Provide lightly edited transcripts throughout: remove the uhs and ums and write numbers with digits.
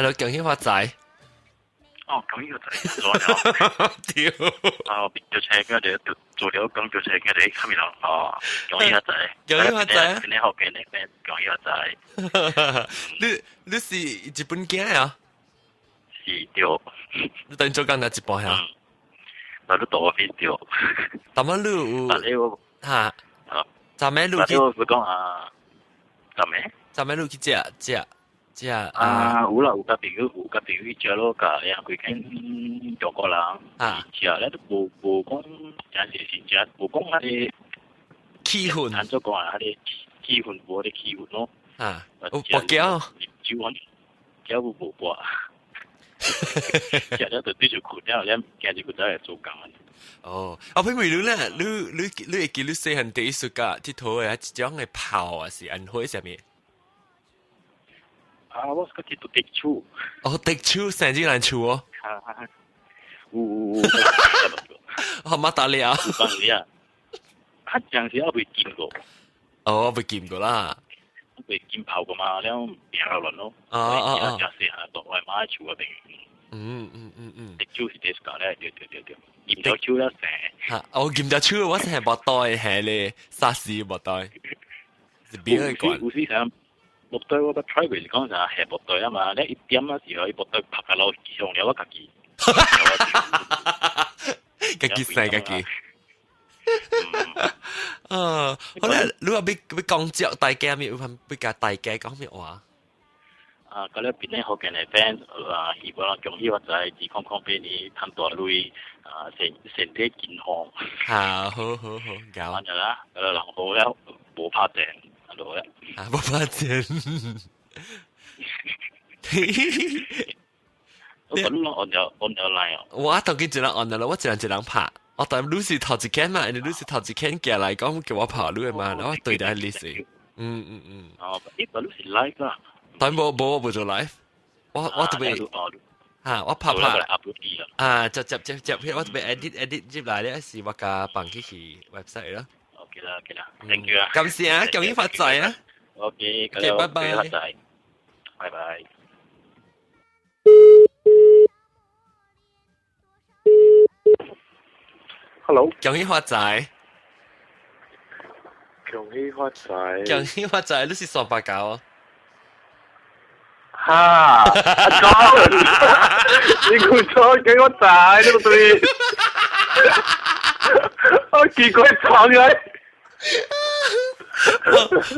，Hello，恭喜發財。哦，恭喜發財，做了。對。啊，叫車佢哋做了講叫車佢哋下面哦，恭喜發財。恭喜發財。你好，嘅你恭喜發財。你是日本囝啊？是對。你等做工那一半嚇？我都躲飛掉。但乜你有？嚇？咱們你去？我講啊，咱們？咱們你去食食食啊？有啦，有甲朋友去食咯，甲兩幾間中國人食咧都無無講真是真正無講啊個氣氛。按怎講啊？彼個氣氛無彼個氣氛咯。啊，有跋筊。酒酒無跋。食了就對住困了，了驚住佢走來做工。哦，啊，譬如你咧，你會記你細漢第一次甲𨑨迌的一種的炮啊，是安徽啥物？啊，我是個𨑨迌滴手。哦，滴手生日蘭樹哦。有有有。好馬達了。有當時啊，啊，當時我未見過。哦，未見過啦。未見炮過嘛，了拼落輪咯。哦哦哦。食細漢，我媽喺樹嗰邊。滴手是第四個咧，對對對對。鹽條手了成。嚇！我鹽條手，我成日袋係咧，沙士木袋。是邊個管？有時想木袋我捌 try 過是講啥下木袋啊嘛，你一點啊時候，伊木袋拍下落上了我家己。家己洗家己。啊，好啦，你話欲講照大家咩？有份欲共大家講咩話？啊，嗰咧邊咧福建的 friend 啊，希望恭喜發財，2008年賺大鐳，啊，身體健康。好好好好，搞。完咗啦，嗰個人好了，無拍電，啊，落了。啊，無拍電。我講你按咗按咗來哦。我當佢一人按咗啦，我一人一人拍。我但你是頭一間嘛，你是頭一間寄來講叫我拍你的嘛，然後對待你是。嗯嗯嗯。哦，呢個你是 live 啊？但無無我無做 live，我特別嚇我拍拍啊，接接接接，我特別 edit edit 接來咧，是我共放去去 website 咯。 OK 啦 OK 啦，thank you 啊。感謝啊，恭喜發財啊。 OK， OK，拜拜。發財，拜拜。 Hello，恭喜發財。恭喜發財。恭喜發財，你是雙八九哦。哈，阿哥，你估錯幾個仔呢個對？我見過慘嘅。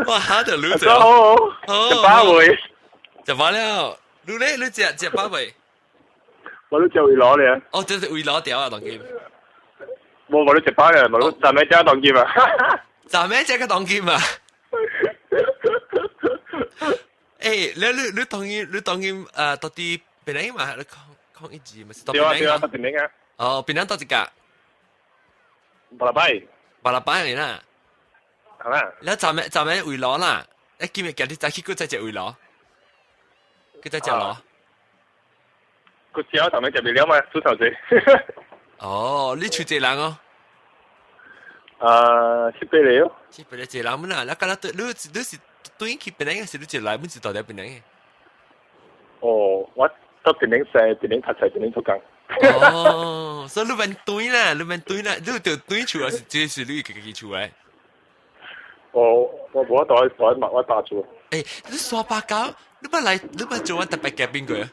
哇！嚇到你就好，食飽未？食飽了，你咧？你食食飽未？我都食胃攞咧。哦，這是胃攞掉啊，當今。冇，我都食飽啦，我都昨暝食當今啊。昨暝食個當今啊？欸，你當今到底檳城嘛？你講講一字咪是到檳城啊？對啊對啊，檳城啊。哦，檳城到一個。巴拉拜。巴拉拜啦。係嘛？你昨暝昨暝圍爐啦，你今日今日早起閣再食圍爐，閣再食爐。個食昨暝食袂了嘛，煮頭濟。哦，你厝濟人哦？啊，七八個哦。七八個濟人們啦，你敢若對，你是對去檳城，是你一來，阮是到底檳城的？哦，我到檳城生，檳城讀冊，檳城做工。哦，所以你免轉啦，你免轉啦，你就轉厝，還是這是你家己厝的？哦，我無法度在麥我搭厝。欸，你沙巴狗，你捌來，你捌做阮特別嘉賓過啊？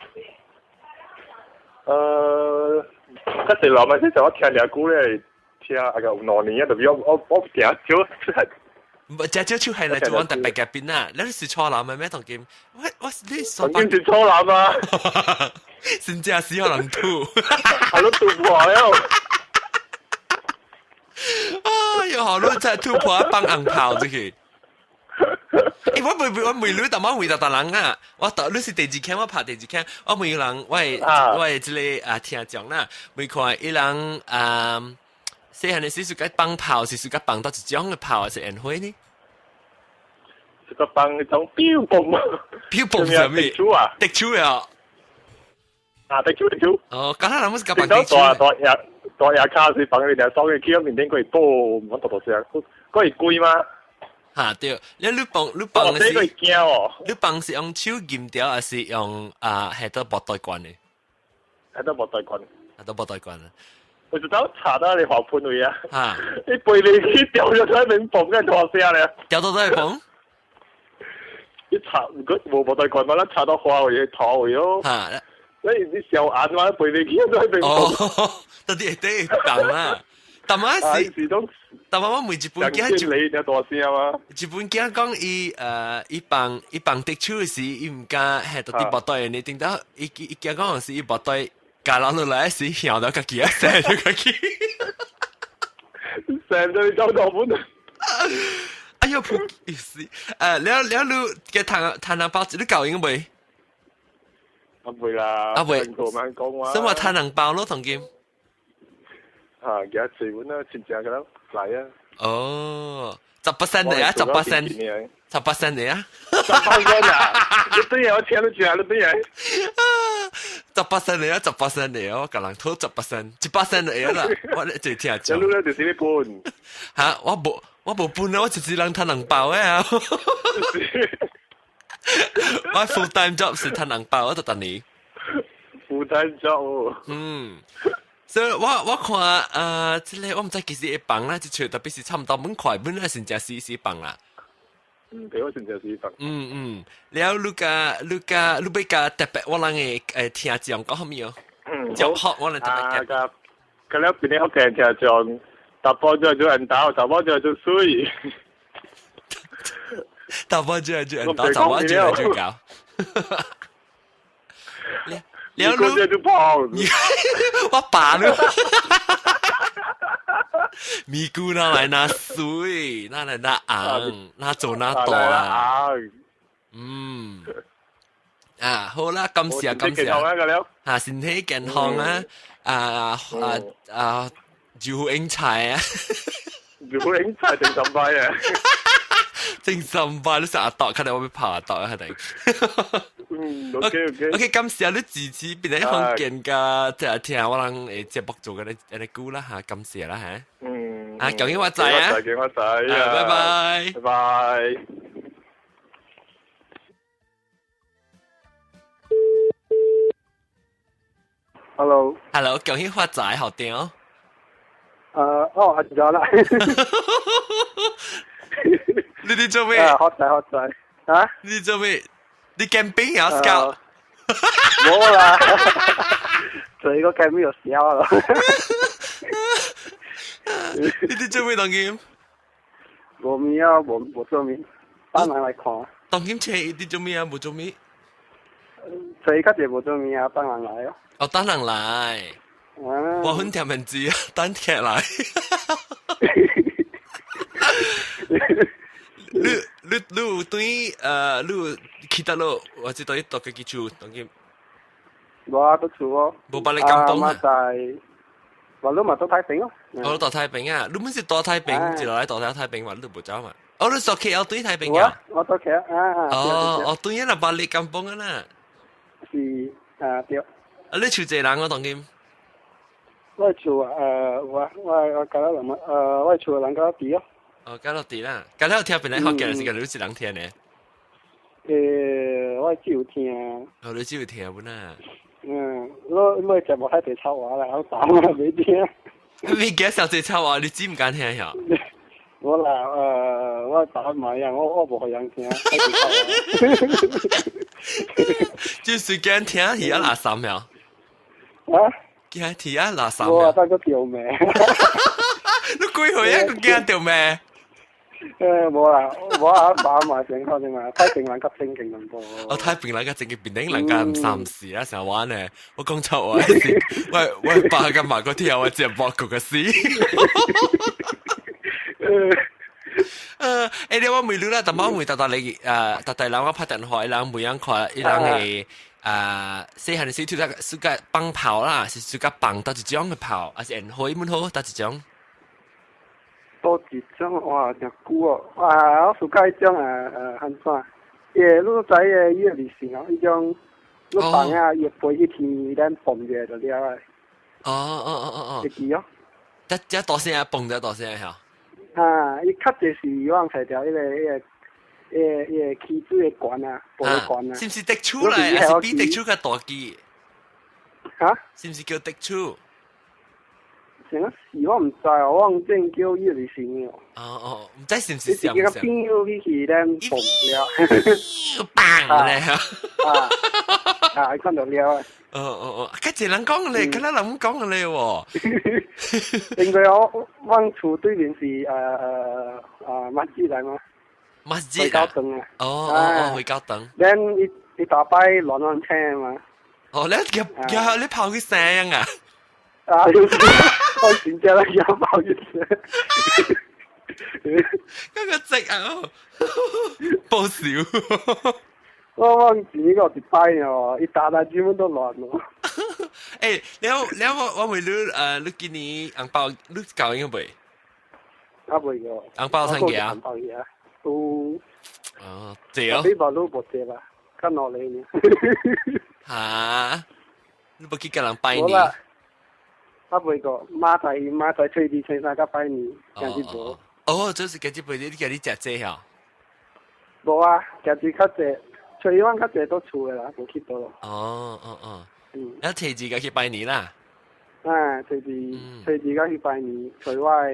較濟老嘛，這陣我聽兩句咧，聽啊個有2年啊，特別我聽少。唔係，隻少手係嚟做阮特別嘉賓啊！你是錯男咩？同金，我你沙巴。同金是錯男啊！真正死可能吐。係咯，吐破了。哎喲，你真係突破放紅炮出去。欸，我問你，淡薄問逐逐人啊，我你是第二間，我拍第二間，我問人，我的這個啊聽眾啦，問看伊人啊，細漢的時是該放炮，是是該放到一種的炮，還是煙火呢？是個放一種標泵。標泵是啥物？滴手啊！滴手啊！啊，滴手滴手。哦，敢若人是共放滴手。大大夜大夜卡是放佢哋雙嘅，起面頂過去爆，唔講大大聲，嗰係貴嗎？嚇對，你放你放嘅是，你放是用手撳掉，還是用啊係得薄袋罐嘅？係得薄袋罐。係得薄袋罐啊！我就走查到你滑盤位啊！嚇！你背你去掉咗喺面蹦嘅大聲咧，掉到都係蹦。你查如果無薄袋罐嘛，咱查到花位頭位咯。嚇！你小眼嘛，背你去都喺面蹦。哦，到底會得蹦啦。但係是，但係我每一本鏡就你就大聲嘛。一本鏡講伊伊放滴手時，伊毋敢係到啲薄袋，你頂到伊伊驚講是伊薄袋。加落落來時，曉到家己啊，成咗家己，成咗你走到本。哎呦，噗！意思，了了你嘅彈彈人包，你教應未？啊未啦，啊未。講什麼彈人包咯，同金？啊，而家四碗啦，切正㗎啦，嚟啊！哦，10% 嚟啊，10%，10% 嚟啊！18%啊！你對嘢我聽得住啊！你對嘢。 18仙嚟啊，18仙嚟啊，我共人討18仙，100仙嚟啊啦，我咧最聽講。你咧就是你搬。嚇！我無搬啊，我一人趁人包嘅啊。我 full time job 是趁人包，我就等你。 full time job。嗯。所以我看啊，這個我毋知其實會放啦，這喙特別是差唔多滿塊，本來是真死死放啦。嗯，對，我真正死放。嗯嗯，了你甲你甲你欲共特別我人的聽眾講啥物哦？嗯，祝福我人特別。啊，佮了邊個福建聽眾，查埔就做緣投，查某就做媠。查埔就做緣投，查某就做姣。了你就胖，我爸你，咪姑哪來那水，哪來那紅，哪做哪大啊？嗯，啊好啦，感謝感謝，啊身體健康啊，啊啊啊，就英才啊，就英才精神派啊，精神派你成日度，看到我欲拍度啊，係定？嗯，OK OK。 OK，感謝你支持，變一方見噶，聽聽我人誒節目做嘅你你估啦嚇，感謝啦嚇。嗯。啊，究竟我仔啊？究竟我仔啊？拜拜。拜拜。Hello。 Hello，究竟我仔好點哦？哦，係咗啦。你哋做咩？學仔學仔。啊？你做咩？你 camping 啊，Scout？冇啦，這個 camping 又笑了。你哋做咩當今？無物啊，無做物，等人來看。當今車你做咩啊？無做咩？車較濟無做物啊，等人來哦。哦，等人來。我很聽唔知啊，等客來。你有對你有去倒落，或者對到家己厝當今？無啊，佇厝哦。無幫你感動啊？在，我你嘛佇太平哦。我佇太平啊，你們是佇太平，一落來佇太平嘛，你無走嘛？哦，你說 KL 對太平啊？我佇 KL 啊。哦哦，對啊，若幫你感動啊啦。是啊，對。啊，你厝濟人哦，當今？我厝我佮了人我厝人較濟哦。哦，加落地啦，加了聽本來福建是個你一人聽呢？我只有聽。哦，你只有聽本啊？嗯，我我節目喺地插話啦，我打我未聽。你幾時候插話？你知唔敢聽呀？我啦，我打唔係啊，我無予人聽。就是驚聽而家垃圾呀？啊？驚聽啊垃圾？我等個掉命。你幾歲啊？佢驚掉命？無啦，我阿爸嘛正確啫嘛，太平人較正經咁多。哦，太平人較正經，變頂人家唔三時啊，成日玩呢。我講錯話是，我爸咁嘛，嗰天我接播佢個事。你我問你啦，但我問特特你特特人我拍電話，人每樣看，伊人會細漢時就暑假放炮啦，是暑假放到一種的炮，還是煙火們好到一種？多一種哇，真久哦！啊，我暑假彼種啊，安怎？伊你知个伊个历史哦，彼種你放啊，伊飛去天，咱蹦者就了啊。哦哦哦哦哦。會記哦。這這大聲啊，蹦這大聲嚇。啊，伊較濟是我揣著彼個起子的懸啊，玻璃懸啊。是毋是滴出來，還是比滴出較大支？嚇？是毋是叫滴出？成個是我毋知哦，我正叫伊就是啥哦。哦哦，毋知是毋是像？伊是個朋友去去咱爆了，砰咧！啊啊，看到了啊！哦哦哦，較濟人講咧，較咱人講咧喎。因為我厝對面是馬子來嘛。馬子回教堂啊！哦哦哦，回教堂。咱伊大擺亂亂請嘛。哦，你叫叫你跑去聲啊？啊！我真正來叫跑去聲。嗰個直啊！報笑。我忘記個一擺哦，伊打打基本都亂咯。欸，了了我問你你今年紅包你交應未？啊未個。紅包趁幾啊？紅包啊，有。哦，濟哦。你無你無濟啦，較努力呢。嚇！你無去共人拜年？啊未個，媽仔初二初三甲拜年，今日無。哦，就是今日拜年，你今日食濟嚇？無啊，今日較濟。初一晚較濟都厝的啦，無去倒。哦哦哦，嗯，啊，初二才去拜年啦。啊，初二初二才去拜年，隨我的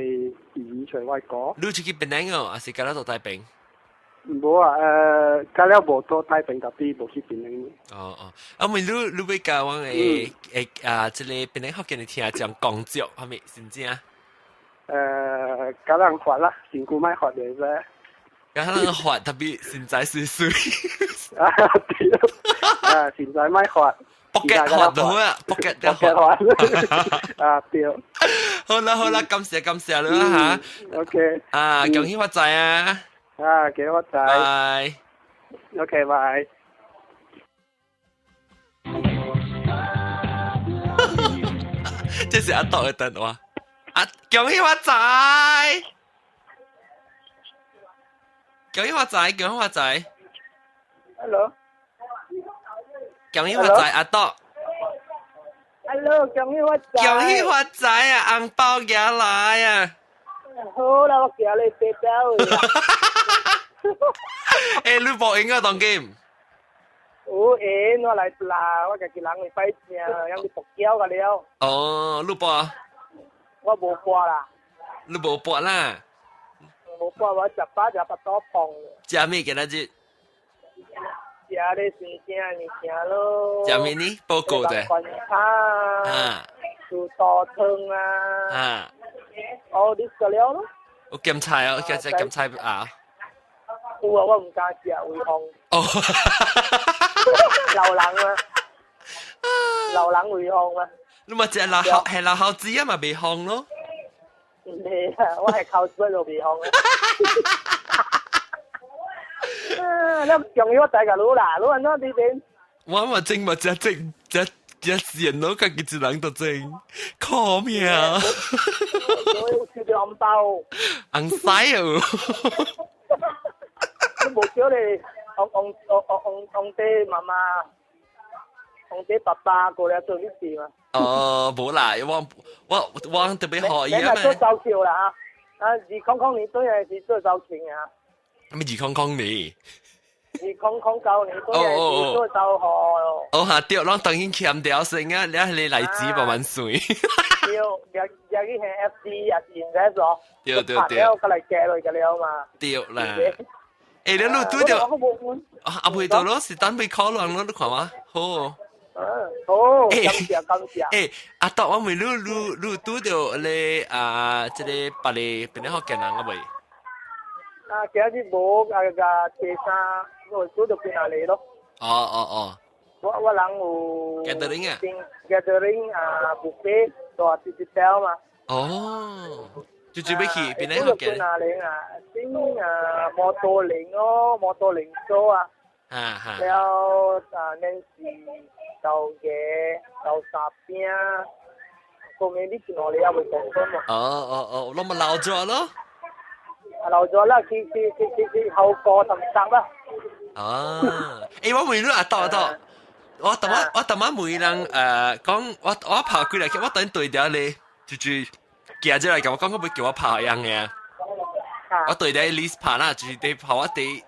姨，隨我哥。你出去檳城哦，還是佮了做大平？無啊，佮了無做大平，特別無去檳城。哦哦，啊，問你你欲教我會會啊，這個檳城福建的聽講廣州，係咪是毋是啊？佮人發啦，身軀莫發就會。佮人發特別身材媠媠。啊對，啊身材莫發，搏擊發就好啊，搏擊就發。啊對。好啦好啦，感謝感謝你啦嚇。 OK。啊，恭喜發財啊！啊，恭喜發財。拜。 OK，拜。這是阿豆的電話。啊，恭喜發財！恭喜發財！恭喜發財！ Hello。恭喜發財，阿豆。 Hello，恭喜發財！恭喜發財啊！紅包寄來啊！好啦，我寄你白包啦。欸，你無閒啊，當今？有閒，我來啦，我家己人會擺正，讓你搏繳個了。哦，你搏？我無搏啦。你無搏啦？無搏，我食飽食腹肚胖。食咩今仔日？食咧生正物件咯。食咩呢？報告者。觀察啊。煮豆湯啊。啊。哦，你食了咯？有鹹菜哦，食食鹹菜啊。有啊，我毋敢食，胃風。哦。老人啊。老人胃風啊。你嘛食老好係老好子啊嘛，袂風咯。袂啊，我係口水就袂風啊。啊！你仲要我帶個滷啦，滷安怎佇邊？我嘛整嘛食整食食線咯，家己一人都整，苦命。我有收到紅包。紅屎哦！你無叫你王王王王王爹媽媽、王爹爸爸過來做呢事嘛？哦，無啦，我特別學伊啊嘛。做早橋啦啊！啊，2000年對來是做早橋啊。咩2000年？ 2009年對來是做早號。哦哈，對，攏當然欠掉先啊！你係例子慢慢算。對，也去還 FD 也是invest 哦。對對對。了，過來加落個了嘛。對啦。欸，你你拄著阿妹到咯，是等被考人咯，你看嘛？好。好，感謝感謝。欸，阿豆，我問你，你拄著咧啊，這個別个邊個福建人啊未？啊，今日無啊個初三，我拄著幾若個咯。哦哦哦。我人有 gathering 啊？gathering 啊，buffet 大直直條嘛。哦。就準備去邊個福建？幾若個啊？先啊，摩托零哦，摩托零組啊。啊哈。了啊，恁是豆芽、豆沙餅，後面你一兩個還未講過嘛？哦哦哦，攏嘛老咗咯。老咗啦，去去去去去後過同生啦。啊！欸，我問你阿豆阿豆，我頭晚問人講，我跑過來，我等對掉咧，就行出來，共我講，我欲叫我跑樣嘅。我對你 list 拍啦，就是第跑我第一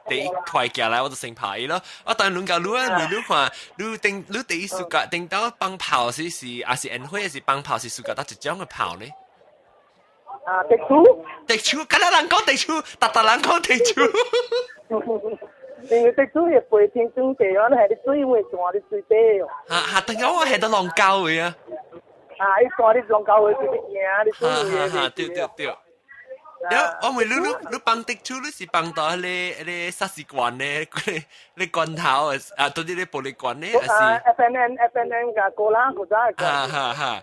塊寄來，我就先拍伊咯。我但輪到你啊，你看，你頂你第一暑假頂到放炮是還是煙火，還是放炮是暑假到一種嘅炮呢？啊，滴珠。滴珠，敢若人講滴珠，逐逐人講滴珠。因為滴珠會飛天轉地，我係啲水會彈啲水底哦。嚇嚇，等下我係到浪溝嘅啊！啊，伊彈啲浪溝嘅，直行啲水會。嚇，對對對。了，我問你，你放滴珠，你是放到彼個薩斯罐咧，嗰個罐頭啊，到啲個玻璃罐咧，還是？F N N F N N 加高啦，古早。哈哈哈！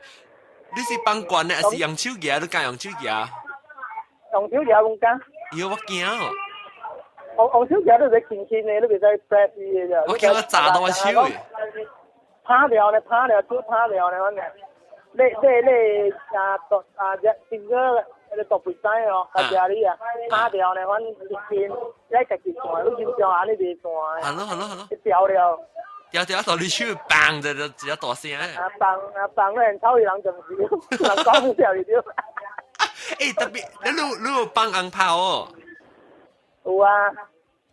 你是放罐咧，還是用手舉？你敢用手舉？用手舉攏敢。喲，我驚。用手舉你袂輕輕的，你袂使 press 伊的。我驚我砸到我手的。拍掉咧，拍掉，手拍掉咧，反正。你啊，啊，這這個。迄個獨肥仔哦，較食你啊，打掉呢，反正一邊，你家己彈，你緊張啊，你袂彈。係咯係咯係咯。一掉了。掉掉到你手砰就就一大聲。啊砰啊砰！咧草人就是，人講掉就對。欸，特別你有放紅炮哦？有啊。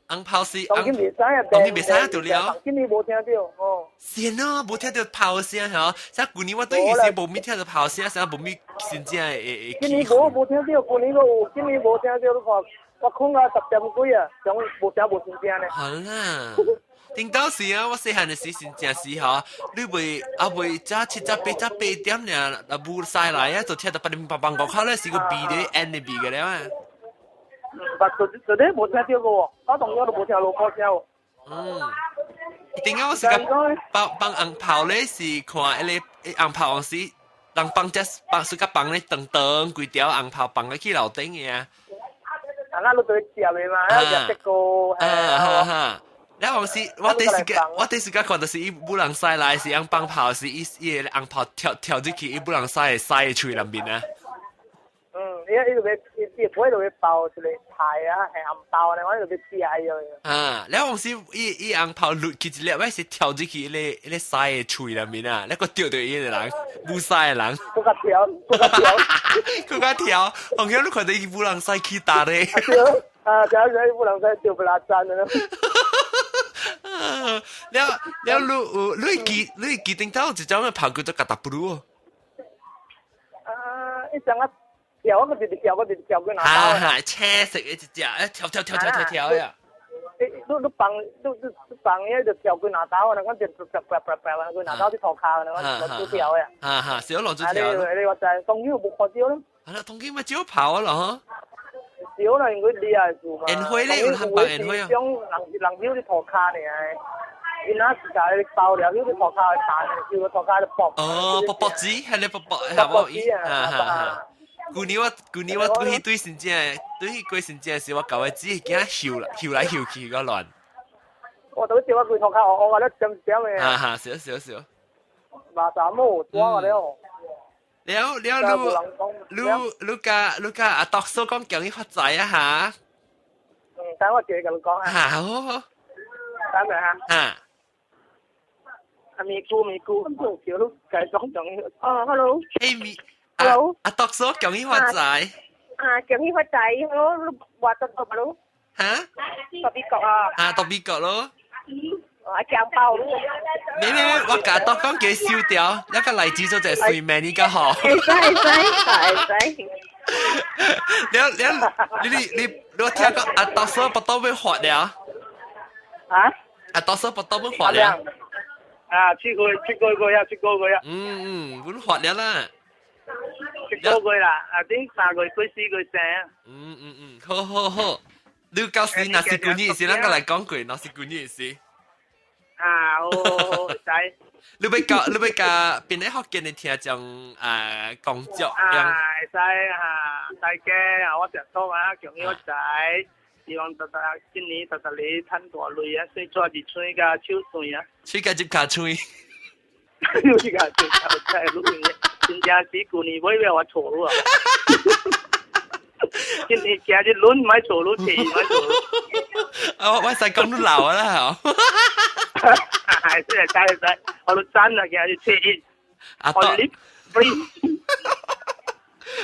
紅炮是。當今袂使啊，當今袂使啊，對了。今年無聽到哦。是喏，無聽到炮聲吼。像舊年我對以前無咪聽到炮聲，啥無咪真正會會。今年無聽到，舊年閣有，今年無聽到，你看我睏到10點幾啊，總無聲無真正呢。好啦，頂到時啊，我細漢的時真正是吼，你袂啊袂早七早八早8點爾，啊無使來啊，就聽到八點八八五口咧是個味咧，煙的味個了啊。捌做做咧無聽到過喎，我當咗都無聽鑼鼓聲喎。嗯，點解我是個放放紅炮咧？是看彼個紅炮時，人放只放是個放咧長長規條紅炮放咧去樓頂嘅啊。啊，咱都對食的嘛，啊食這個。啊哈哈！然後是，我第時間看到是伊無人駛來，是用放炮，是伊伊個紅炮跳跳入去，伊無人駛會駛去喙內面啊。嗯，伊就欲伊伊就欲包一個菜啊，係紅包呢，我就欲食伊個。啊，然後是伊伊紅炮落去一粒，我是跳入去彼個屎的喙內面啊，那個掉到伊個人，無屎的人。閣較跳，閣較跳，閣較跳，我見你看到伊無人駛去打咧。啊，對啊，對，無人駛掉不拉贊的。了了，你有你會記頂頭一種嘅炮叫做嘎達布魯哦。啊，一種啊。跳我個直直跳，我直直跳過哪哈哈，青色的一隻，跳跳跳跳跳跳呀！你放你放嘢就跳過哪刀啊？我就就啪啪啪啪，過哪刀啲塗跤啊，我落珠條呀！哈哈，是落珠條。你我知，當然無看到咯。啊，當今咪少炮咯，少啦，因為你也做嘛。煙火咧，有通放煙火啊。種人人曉啲塗跤爾，伊若是共你包了，曉啲塗跤會彈，叫個塗跤咧爆。哦，爆爆子，係咧爆爆，係無？哈哈。舊年我對彼對真正對彼過真正是我舊的子驚睺來睺來睺去個亂。我都笑我規塗跤烏烏咧點點的。哈哈，是是是。馬查某抓了。了了，你你你佮阿獨嫂講恭喜發財啊哈。嗯，等我繼續共你講啊。哈，好好。等下啊。哈。阿咪姑咪姑，叫你繼續講。哦，hello。嘿咪。 Hello，阿獨嫂恭喜發財。啊，恭喜發財，好，你話得到冇咯？嚇？到美國啊？啊，到美國咯。啊，醬包咯。沒沒沒，我共獨講給收掉，那個例子做者隨命你較好。會使會使會使。了了，你我聽講阿獨嫂不到欲發了。啊？阿獨嫂不到欲發了。啊，7個月啊，7個月啊。嗯嗯，阮發了啦。 7個月啦，啊，頂3個月過4個月生。嗯嗯嗯，好好好，你到時若是舊年時，咱閣來講過，若是舊年時。啊，好好，會使。你欲共邊個福建的聽眾啊講足？啊，會使啊，大家啊，我食醋啊，恭喜發財，希望逐逐今年逐逐年趁大鐳啊，細帶入喙佮手喙啊。喙共入跤喙。喙共入跤喙，真正是舊年尾尾我錯了啊！今年今日輪莫錯你，提莫錯。啊，我使講你老啦，吼！係，是會使會使，我都讚啦，今日初一。啊，多。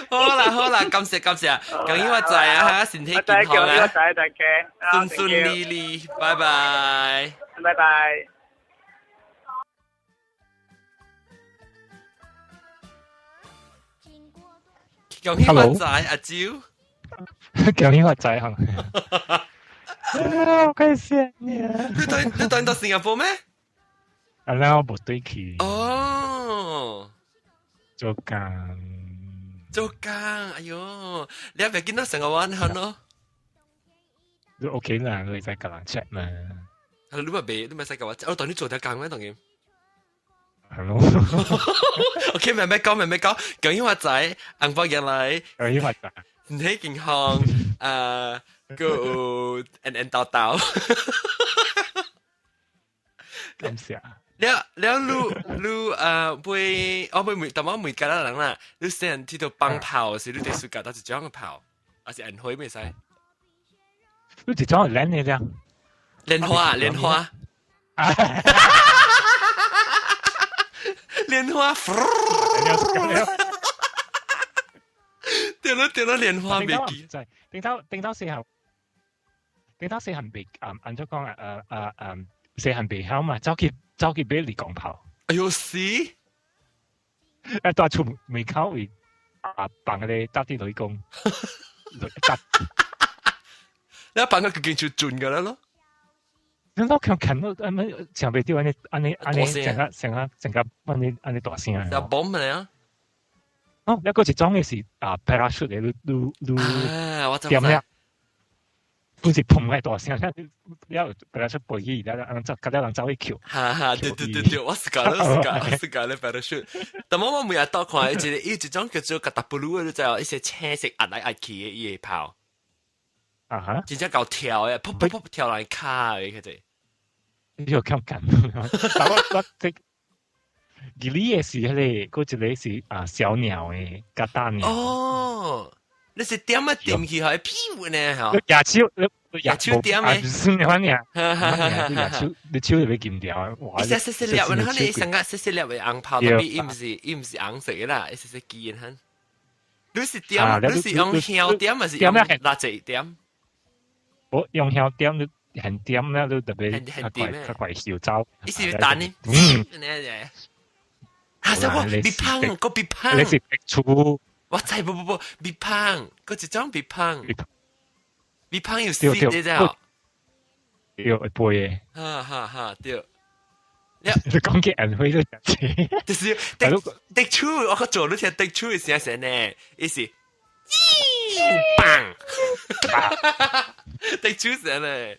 好啦好啦，感謝感謝，恭喜發財啊嚇，身體健康啊，發財大家，順順利利，拜拜，拜拜。恭喜發財，阿蕉。恭喜發財，係咪？啊，我謝你啊！你對到新加坡咩？啊，那我無對去。哦，做工。做工，哎喲，你還別見到成個灣行咯？都 OK 啦，你使甲人 check 嘛。係你咪別，你咪使甲我，我當你做條工咩？當然。係咯。 OK，慢慢講，慢慢講。恭喜發財，紅包入來。恭喜發財。身體健康，個恩恩豆豆。感謝。了了，你會我會每，但我每家人啦，你先聽到放炮時，你得暑假到一種嘅炮，還是煙灰袂使？你一種係靚嘅啫。蓮花，蓮花。蓮花，對咯對咯，蓮花袂記。頂頭四行，頂頭四行袂按怎講啊？四行袂曉嘛，走去。走去買離港炮。哎喲死！一帶出門口位啊，放個搭啲雷公，搭。你放個佢見就準㗎啦咯。你老強近咯，咁樣上袂到按呢按呢按呢，成個成個成個按呢按呢大聲啊！有 bomb 嚟啊！哦，一個一種嘅是啊，parachute 嘅，擼擼擼點咧？本是砰嘅大聲，了 parachute 飛起，了人走，甲了人走去扣。哈哈，對對對對，我是講，我是講，我是講咧 parachute。但我我每日到看，一個伊一種叫做 catapult，你知哦，一些青色壓來壓去嘅伊個炮。啊哈！真正夠跳嘅，噗噗噗跳來卡嘅，佢哋。呢個咁緊，但我我即而呢個是迄個，嗰一個是啊小鳥嘅，甲大鳥。哦，你是點啊點去係屁呢？嚇！牙手，你牙手點嘅？是你反正，你牙手，你手就被剪掉。哇！一細細粒，你看你上個細細粒嘅紅炮，特別伊毋是紅色嘅啦，一細細支嘅。你是點？你是用香點還是用蠟燭點？我用香點，你很點咧，你特別較快較快燒走。你是彈呢？嗯，啊！什麼？別碰，個別碰。你是別出。我知不不不，別碰，個一種別碰。別碰有絲你知哦？對，會背的。哈哈哈，對。你講起安徽都就是滴滴出，我個做你聽滴出嘅聲聲呢，伊是，砰！滴出聲呢，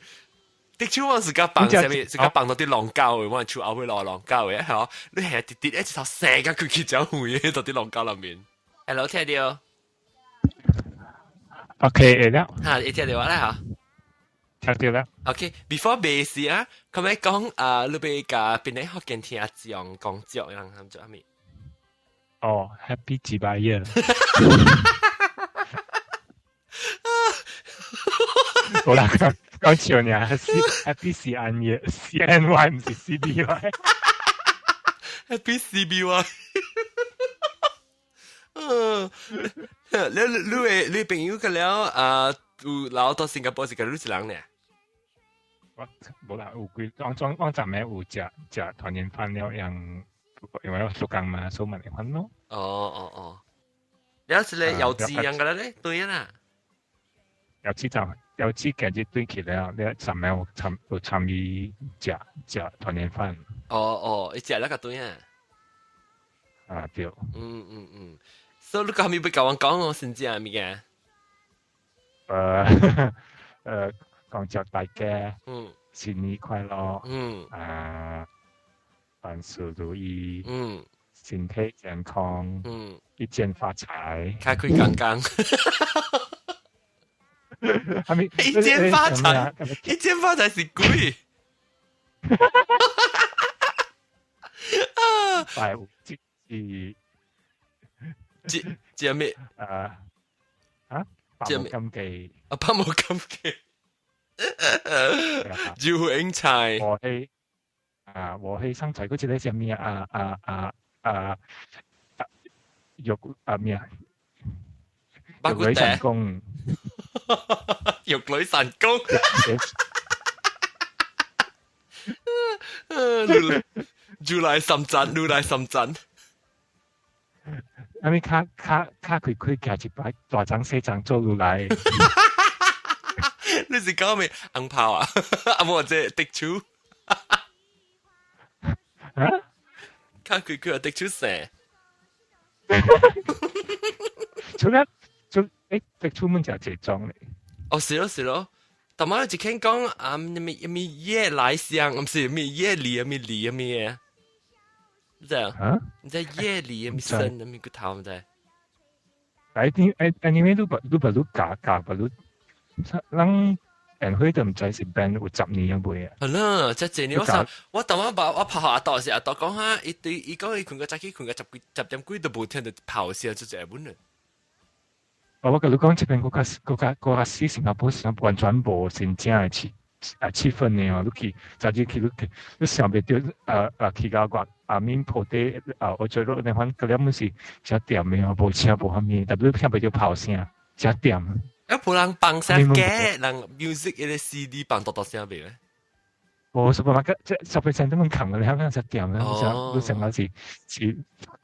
滴出我是甲放啥物？是甲放到啲浪膠嘅，我係出後尾落浪膠嘅，係你係滴滴一頭成個佢去走遠到啲浪膠裏面。Hello，聽到？OK，會了。嚇，會聽到我啦嚇。聽到啦。 OK，before 未時啊，佢咪講啊，你欲共邊個福建聽眾講祝人含做啥物？哦，Happy 幾百頁。好啦，講笑呢，Happy C N Y C N Y 唔是 C B Y。Happy C B Y。嗯，你你朋友個了啊，有留到新加坡是個你一人呢？我無啦，有幾我裝我昨暝有食食團年飯了，樣因為我做工嘛，所以咪嚟飯咯。哦哦哦，了是咧有錢樣個咧，對啦。有錢就有錢，今日對起了，你昨暝有參與食食團年飯。哦哦，伊食了個對啊。啊對。嗯嗯嗯，所以你講咪欲共我講我先知物件？講祝大家，新年快樂，啊，萬事如意，身體健康，一見發財，開開剛剛，係咪？一見發財，一見發財是鬼，啊，拜有這是，這這咩？啊啊，百無禁忌，啊，百無禁忌。招英才，和氣啊，和氣生財嗰隻咧係咩啊啊啊啊啊，玉啊咩啊？肉女神功，玉女神功。如來神掌，如來神掌。阿咪卡卡卡開開行一擺，大張細張做如來。你是講咩紅炮啊？啊無這滴手。啊？卡開開滴手聲。除了就滴出門就這種咧。哦，是咯是咯。但係一聽講啊，咩咩夜來香，唔是咩夜裡咩裡咩，你知啊？你知夜裡咩聲咩個頭唔知？但係誒，因為你不你教教不你，人宴會都唔知是變有10年啊未啊？係啦，這這年我想我當晚把我拍阿多時阿多講下，伊對伊講伊睏個早起睏個10點幾都無聽到炮聲，就這本啦。我甲你講，這邊閣較死新加坡是完全無真正的氣氛的哦。你去早日去你去，你想袂著去到外阿面鋪底啊，我覺得那款嗰兩物是誠掂的哦，無車無啥物，但你聽袂著炮聲，誠掂。啊，無人放聲嘅，人 music 迄個 CD 放大大聲袂咧？無 supermarket 即 shopping centre 門冚嘅，你睇下誠掂咧，你想講是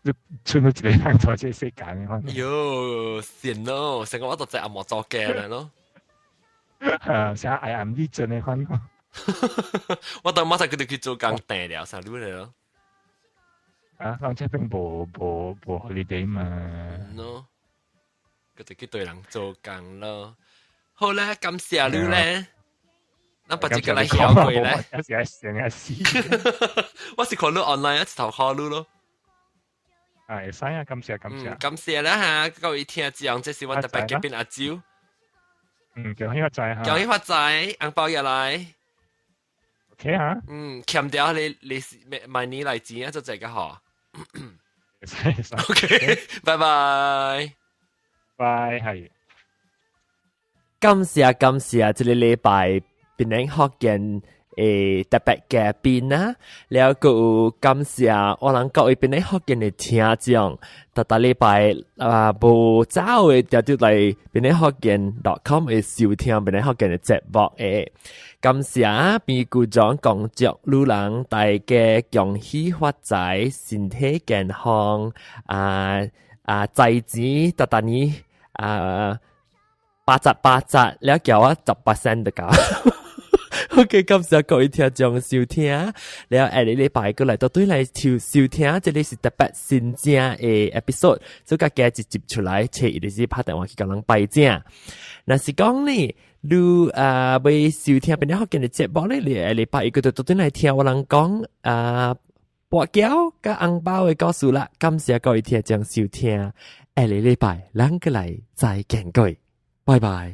你剩你一個人在這個世間的款。喲，善咯，成個我都在阿莫做鏡咯。啊，成 I am 呢陣的款。我當馬上佢哋去做工訂了，啥路嚟咯？啊，人這邊無 holiday 嘛。喏，佢哋去對人做工咯。好咧，感謝你咧。咱別一個來曉過咧。我是看你 online 一頭看你咯。啊，會使啊，感謝感謝。感謝啦嚇，各位聽眾，這是我特別嘉賓阿周。嗯，恭喜發財嚇！恭喜發財，紅包入來。 OK 嚇。嗯，欠掉你明年來錢啊，就這個嗬。會使會使。 OK，拜拜。拜係。感謝感謝，這個禮拜檳城福建的特別嘉賓啊，了閣有感謝我人各位檳城福建的聽眾，逐逐禮拜啊無走的，定定來檳城福建 .com 會收聽檳城福建的節目的。感謝邊局長恭祝女人大家恭喜發財，身體健康啊啊財錢逐逐年啊八十八十，了叫我10% 就夠。OK，感謝各位聽眾收聽，了下個禮拜閣來到對來收聽，這裡是特別新正的 episode，所以家一集出來，初一就是拍電話去共人拜正。若是講呢，你啊欲收聽檳城福建的節目咧，你下禮拜一個就對來聽我人講啊，跋筊佮紅包的故事啦。感謝各位聽眾收聽，下個禮拜咱閣來再見過，拜拜。